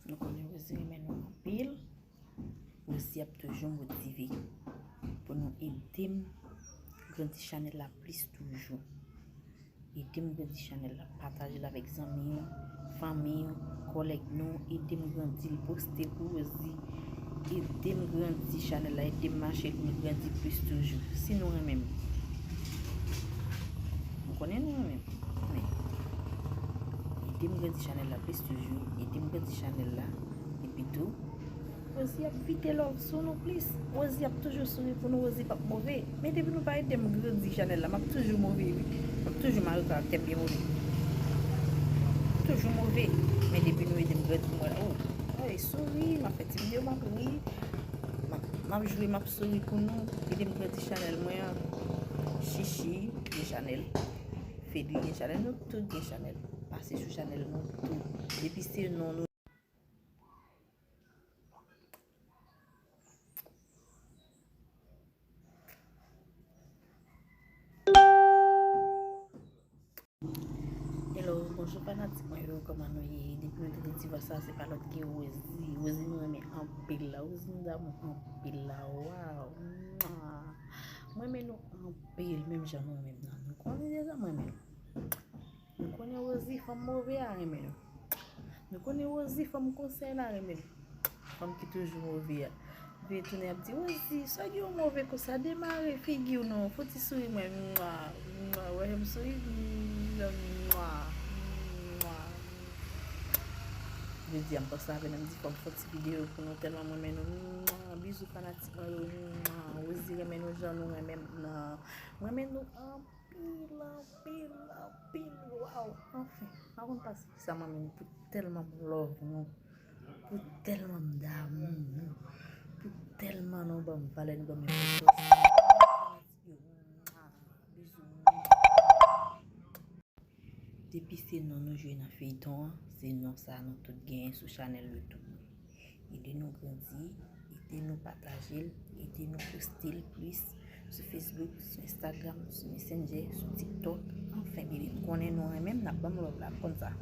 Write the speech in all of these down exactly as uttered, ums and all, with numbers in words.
Nou konnen Rosie renmen nou anpil. Rosie ap toujou motive pou nou ede m grandi chanèl la plis toujou. Ede m grandi chanèl la, pataje l avèk zanmi w, fanmi w, kòlèg nou, ede m grandi l, poste pou Rosie. Ede m grandi chanèl la, ede m mache pou l grandi plis toujou. Si nou renmen m, m konnen nou renmen m, men ede m grandi chanèl la plis toujou, ede m grandi chanèl la, epi tou, Rosie ap vide love sou nou plis. Rosie ap toujou souri pou nou, Rosie p ap move. Men depi nou pa ede m grandi chanèl la, m ap toujou move, wi. M ap toujou mare karaktè m byen move. Toujou move. Men depi nou ede m grandi, m wè, oh, ay, souri, m ap fè ti videyo, m ap ri. M ap, m ap jwe, m ap souri pou nou. Ede m grandi chanèl mwen an. Chichi gen chanèl. Fedri gen chanèl. Nou tout gen chanèl. Pase sou chanèl nou tout. Depi se non nou. Hello, bonjou fanatik mwen yo, kòman nou ye? Depi nou tande ti vwa sa, se pa lòt ke Rosie. Rosie nou renmen anpil la, Rosie nou damou anpil la, waw. Mwa. Mwen renmen nou anpil, menm jan nou renmen m nan. Nou konnen deja mwen renmen nou. Nou konnen Rosie, fanm move a renmen nou. Nou konnen Rosie, fanm konsèy la renmen nou. Fanm ki toujou move a. Vire tounen ap di, Rosie, sa gen w move konsa, demare figi w non, fè w ti souri mwen, mwa, mwa, wè jan m souri, mwa, mwa. Jodi a m panse avè nou, m di fò m fè yon ti videyo pou nou, tèlman mwen renmen nou, mwa, bizou fanatik mwen yo, mwa, Rosie renmen nou jan nou renmen m nan, mwen renmen nou anpil, anpil, anpil, waw, anfen, m pa konn pase ki sa mwen menm pou tèlman m love nou, pou tèlman m damou nou, pou tèlman nou ban m valè, nou ban m enpòtans. Yo, mwa, bizou. Depi se non nou jwe nan feyton an, se non sa nou tout genyen sou chanèl YouTube. Ede nou grandi, ede nou pataje l, ede nou poste l plis sou Facebook, sou Instagram, sou Messenger, sou TikTok. Anfen, baby, m konnen nou renmen m, n ap ban m love la, m konn sa.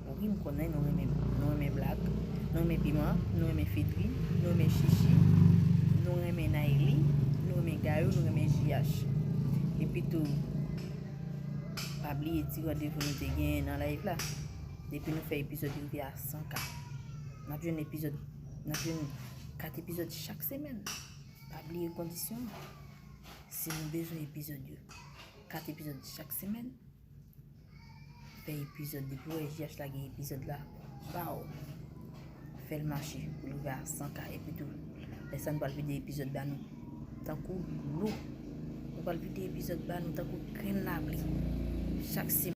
Wi, m konnen nou renmen m. Nou renmen Black, nou renmen Piman, nou renmen Fedri, nou renmen Chichi, nou renmen Nayli, nou renmen Gayou, nou renmen J H. Epi tou, pa bliye ti randevou nou te genyen nan live la. Depi nou fè epizòd rive a san K, n ap jwenn epizòd, n ap jwenn kat epizòd chak semèn. Pa bliye kondisyon an. Si nou bezwen epizòd yo, kat epizòd chak semèn, fè epizòd, depi w wè J H la gen epizòd la, baw, fè l mache pou l rive a san K, epi tou, lè sa nou pral vide epizòd ba nou tankou dlo. Nou pral vide epizòd ba nou tankou grenn lapli. Chak semèn.